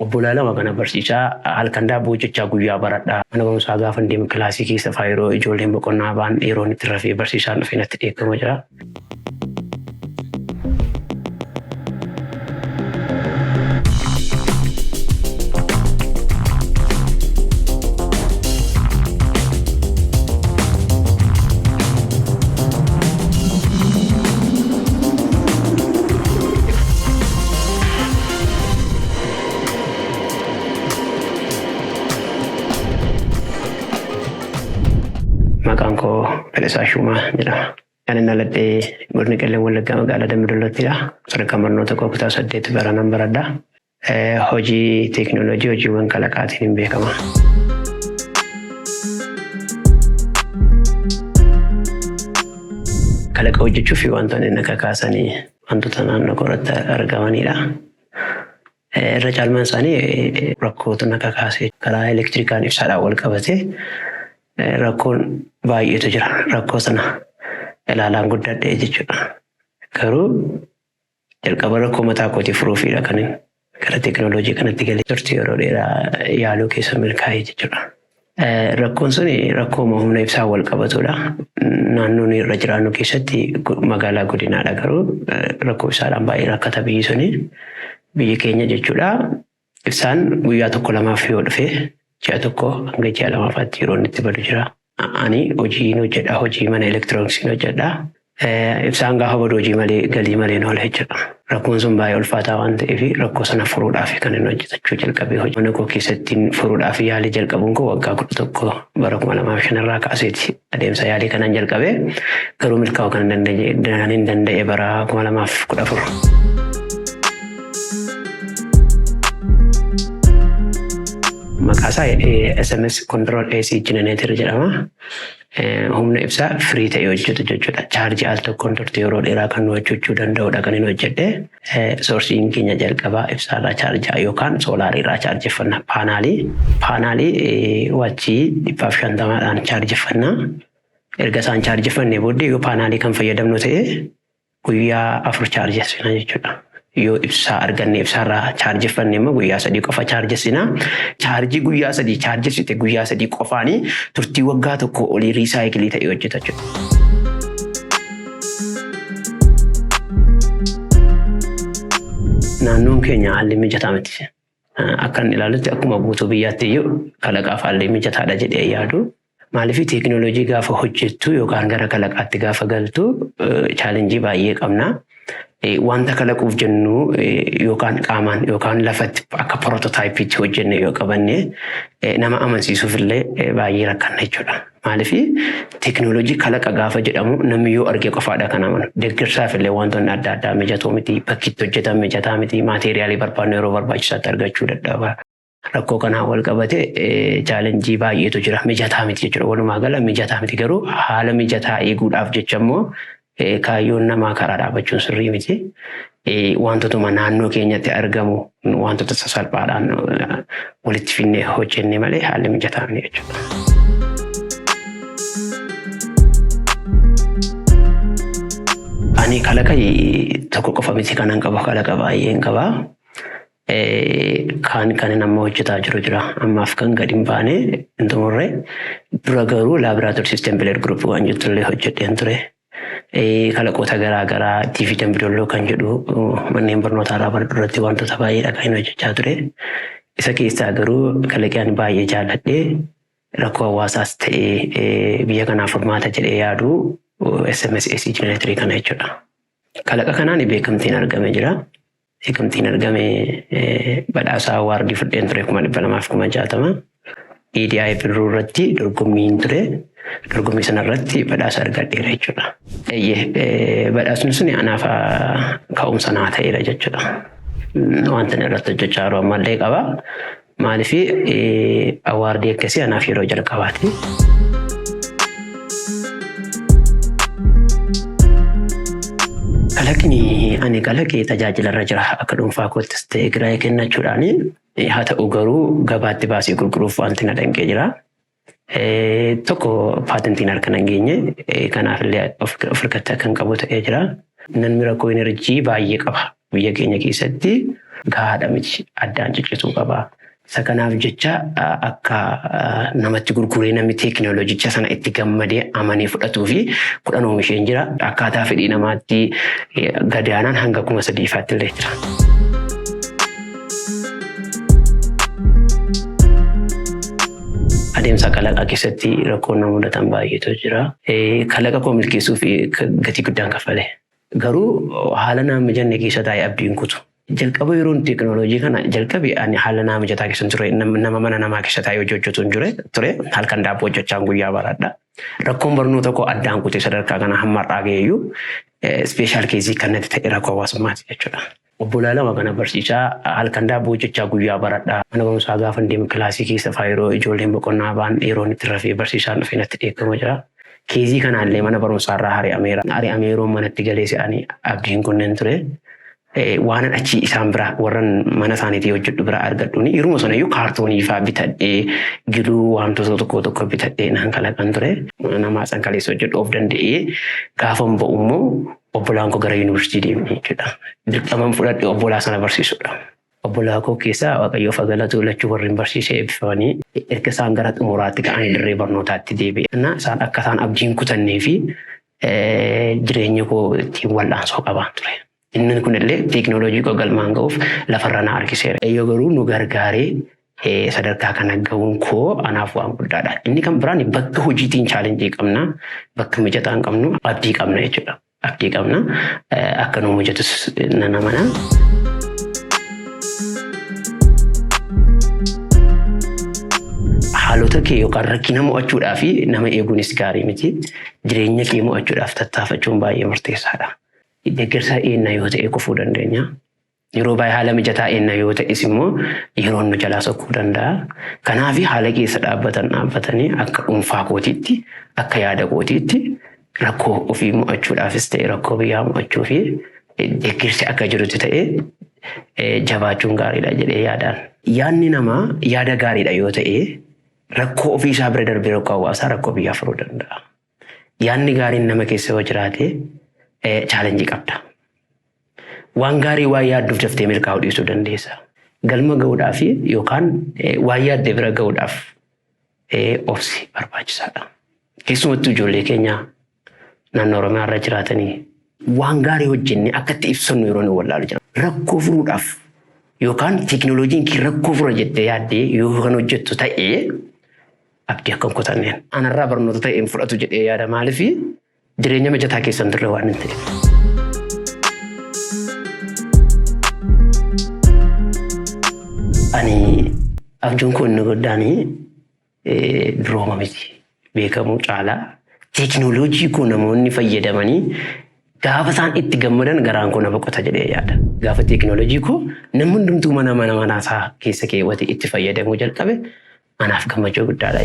Obbolaa lama kana barsiisaa halkan daabboo hojjechaa guyyaa baradhaa. Mana barumsaa gaafa deemu kilaasii keessa fa'aa yeroo ijoolleen boqonnaa ba'an yeroon itti rafee barsiisaan dhufee natti dheekkama jira. Maqaan koo Fedhasaa Shuumaa jedhama. Kan inni dhaladhe godina Qellem Wallaggaa magaalaa Dambi Dollottidha. Sadarkaa barnoota koo kutaa 8 baranan baradha. Hojii teekinooloojii hojiiwwan kalaqaatiin hin beekama. Kalaqa hojjechuuf wantoonni na kakaasanii wantoota naannoo koorratti argamanidha. Irra caalmaan isaanii rakkootu na kakaase. Karaa elektirikaan ibsaadhaan wal qabatee rakkoon baay'eetu jira. Rakkoo sana ilaalaan guddadhe jechuudha. Garuu jalqaba rakkoo mataa kootii furuufiidha kan gara teekinooloojii kanatti galee turtii yeroo dheeraa yaaluu keessa milkaa'e jechuudha. Rakkoon sun rakkooma humna ibsaa wal qabatudha. Naannoo nuyi irra jiraannu keessatti magaalaa godinaadha garuu rakkoo ibsaadhaan baay'ee rakkata biyyi suni. Biyyi keenya jechuudha. Ibsaan guyyaa tokko lamaaf yoo dhufe ji'a tokko hanga ji'a lamaafaatti yeroo inni itti badu jira. Ani hojiin hojjedha, hojii mana elektirooniksiin hojjedha. Ibsaan gaafa badu hojii malee galii malee oola jechuudha. Rakkoon sun baay'ee ulfaataa waan ta'eef rakkoo sana furuudhaaf kan inni hojjetachuu jalqabe. Mana koo keessatti furuudhaaf yaalii jalqabuun koo waggaa 11 bara 2005 irraa kaaseeti adeemsa yaalii kanaan jalqabe. Garuu milkaa'uu kan hin danda'e bara 2014. Maqaa isaa SMS Control AC Generator jedhama. Humna ibsaa firii ta'e hojjetu jechuudha. Chaarjii al tokkoon turte yeroo dheeraa kan nu hojjechuu danda'udha kan inni hojjedhe. Soorsiin keenya jalqabaa ibsaarraa chaarjaa yookaan soolaariirraa chaarjeffanna. Paanaalii paanaalii wachii 150dhaan chaarjeffanna. Erga isaan chaarjeffannee booddee yoo paanaalii kan fayyadamnu ta'e guyyaa 4 chaarjessina jechuudha. Yoo ibsaa arganne ibsaarraa chaarjeffanne immoo guyyaa 3 qofa chaarjessina. Chaarjii guyyaa 3 chaarjessite guyyaa 3 qofaanii turtii waggaa tokko olii riisaayikilii ta'e hojjeta jechuudha. Naannoon keenya haalli mijataa miti. Akka inni ilaalutti akkuma guutuu biyyaatti iyyuu kalaqaaf haalli mijataadha jedhee yaadu. Maaliif teekinooloojii gaafa hojjettu yookaan gara kalaqaatti gaafa galtu chaalenjii baay'ee qabna. Wanta kalaquuf jennu yookaan qaamaan yookaan lafatti akka pirootootaayipiitti hojjenne yoo qabanne nama amansiisuuf illee baay'ee rakkanna jechuudha. Maaliif teekinooloojii kalaqa gaafa jedhamu namni yoo arge qofaadha kan amanu. Deeggarsaaf illee wantoonni adda addaa mijatoo miti, bakki itti hojjetan mijataa miti, maateeriyaalii barbaadnu yeroo barbaachisaatti argachuu dadhaba. Rakkoo kanaan wal qabate chaalenjii baay'eetu jira. Mijataa miti jechuudha. Walumaa gala mijataa miti garuu haala mijataa eeguudhaaf jecha immoo kaayyoon namaa karaa dhaabachuun sirrii miti. Wantootuma naannoo keenyatti argamu wantoota sasalphaadhaan walitti finnee hojjenne malee haalli mijataa miti jechuudha. Ani kalaqa tokko qofa miti kanan qabu kalaqa baay'een qaba. Kaan kanin amma hojjetaa jiru jira. Ammaaf kan gadi hin baane hin xumurre. Dura garuu laaboraatoorii system bileed group waan jettu illee hojjedheen ture. Kalaqoota garaa garaa TV Dambidolloo kan jedhu manneen barnootaa irraa bara duratti wantoota baay'eedha kan inni hojjechaa ture. Isa keessaa garuu kalaqii ani baay'ee jaalladhe rakkoo hawaasaas ta'ee biyya kanaaf furmaata jedhee yaadu SMS AC generator kana jechuudha. Kalaqa kanaan beekamtiin argame jira. Beekamtiin argame badhaasa awaardii fudheen ture 260,000. EDI Birruu irratti dorgommiin ture. Dorgommii sana irratti badhaasa argadheera jechuudha. Eeyyee badhaasni sun anaaf ka'umsa naa ta'eera jechuudha. Wanta inni irratti hojjechaa jiru ammallee qaba. Maaliif awaardii akkasii anaaf yeroo jalqabaati. Kalaqni ani kalaqe tajaajila irra jira akka dhuunfaa koottis ta'e kiraayii kennachuudhaan haa ta'u garuu gabaatti baasee gurguruuf wanti na danqee jira. Tokko paatentiin harka nan geenye kanaaf illee of harkatti akka hin qabu ta'ee jira. Namni rakkoo enerjii baay'ee qaba biyya keenya keessatti. Gahaadha miti, addaan ciccituu qaba. Isa kanaaf jecha akka namatti gurguree namni teekinooloojicha sana itti gammadee amanee fudhatuu fi 10 oomisheen jira. Akkaataa fedhii namaatti gadaanaan hanga 3,000 faatti illee jira. Adeemsa kalaqaa keessatti rakkoon na mudatan baay'eetu jira. Kalaqa koo milkeessuuf gatii guddaan kaffale. Garuu haala naan mijanne keessa taa'ee abdii hin kutu. Jalqaba yeroon teekinooloojii kana jalqabe ani haala naa mijataa keessa hin turre. Nama mana namaa keessa taa'ee hojii hojjetu hin jure ture. Halkan daabboo hojjechaan guyyaa baradha. Rakkoon barnoota koo addaan kutee sadarkaa kana hamma har'aa ga'eeyyuu ispeeshaal keezii kan natti ta'e rakkoo hawaasummaati jechuudha. Obbolaa lama kana barsiisaa halkan daabboo hojjechaa guyyaa baradha. Mana barumsaa gaafan deemu kilaasii keessa fa'aa yeroo ijoolleen boqonnaa ba'an yeroon itti rafee barsiisaan dhufee natti dheekkama jira. Keezii kanaan illee mana barumsaa irraa ari'ameera. Ari'amee yeroon manatti galee se'anii abdii hin kunnen ture. Waanan achii isaan bira warran mana isaaniitii hojjedhu bira argadhuun yeruma sanayyuu kaartoonii fa'aa bitadhee giluu wantoota tokko tokko bitadhee naan kalaqan ture. Nama san kaleessa hojjedhu of danda'ee gaafan ba'u immoo obbolaan koo gara yuunivarsiitii deemne jechuudha. Dirqaman fudhadhe obbolaa sana barsiisudha. Obbolaa koo keessaa Waaqayyoof haa galatu lachuu warri hin barsiise eebbifamanii erga isaan gara xumuraatti ka'anii dirree barnootaatti deebi'e. Isaan akka isaan abdii hin kutannee fi jireenya koo ittiin wal'aansoo qabaan ture. Inni kunillee teekinooloojii koo galmaan ga'uuf lafarra na harkiseera. Yoo garuu nu gargaaree sadarkaa kana ga'uun koo anaaf waan guddaadha. Inni kan biraan bakka hojiitiin chaalenjii qabna, bakka mijataa hin qabnu, abdii qabna jechuudha. Abdii qabna. Akka nu mijatus nan amana. Haalota kee yookaan rakkina mo'achuudhaaf nama eeguunis gaarii miti. Jireenya kee mo'achuudhaaf tattaafachuun baay'ee murteessaadha. Deeggarsa eenna yoo ta'e kufuu dandeenya. Yeroo baay'ee haala mijataa eenna yoo ta'es immoo yeroon nu jalaa sokkuu danda'a. Kanaaf haala keessa dhaabbatan dhaabbatanii akka dhuunfaa kootiitti, akka yaada kootiitti rakkoo ofii mo'achuudhaafis ta'e rakkoo biyyaa mo'achuu fi deeggarsi akka jirutti ta'e jabaachuun gaariidha jedhee yaadaan. Yaadni namaa yaada gaariidha yoo ta'e rakkoo ofii isaa bira darbee rakkoo hawaasaa, rakkoo biyyaa furuu danda'a. Yaadni gaariin nama keessa yoo jiraate chaalenjii qabda. Waan gaarii waan yaadduuf daftee milkaa'uu dhiisuu dandeessa. Galma ga'uudhaaf yookaan waan yaadde bira ga'uudhaaf obsi barbaachisaadha. Keessumattuu ijoollee keenya naannoo Oromiyaa irra jiraatanii waan gaarii hojjennee akka itti ibsannu yeroo nu wallaalu jira. Rakkoo furuudhaaf yookaan teekinooloojiin kee rakkoo fura jettee yaaddee yoo kan hojjettu ta'ee abdii akka hin kutanneen. Anarraa barnoota ta'e hin fudhatu jedhee yaada, maaliif jireenya mijataa keessa hin turre waan hin ta'eef. Ani abjuun koo inni guddaan durooma miti, beekamuu caalaa teekinooloojii koo namoonni fayyadamanii gaafa isaan itti gammadan garaan koo na boqota jedhee yaada. Gaafa teekinooloojii koo namni hundumtuu mana mana manaasaa keessa keewwatee itti fayyadamuu jalqabe anaaf gammachuu guddaadha.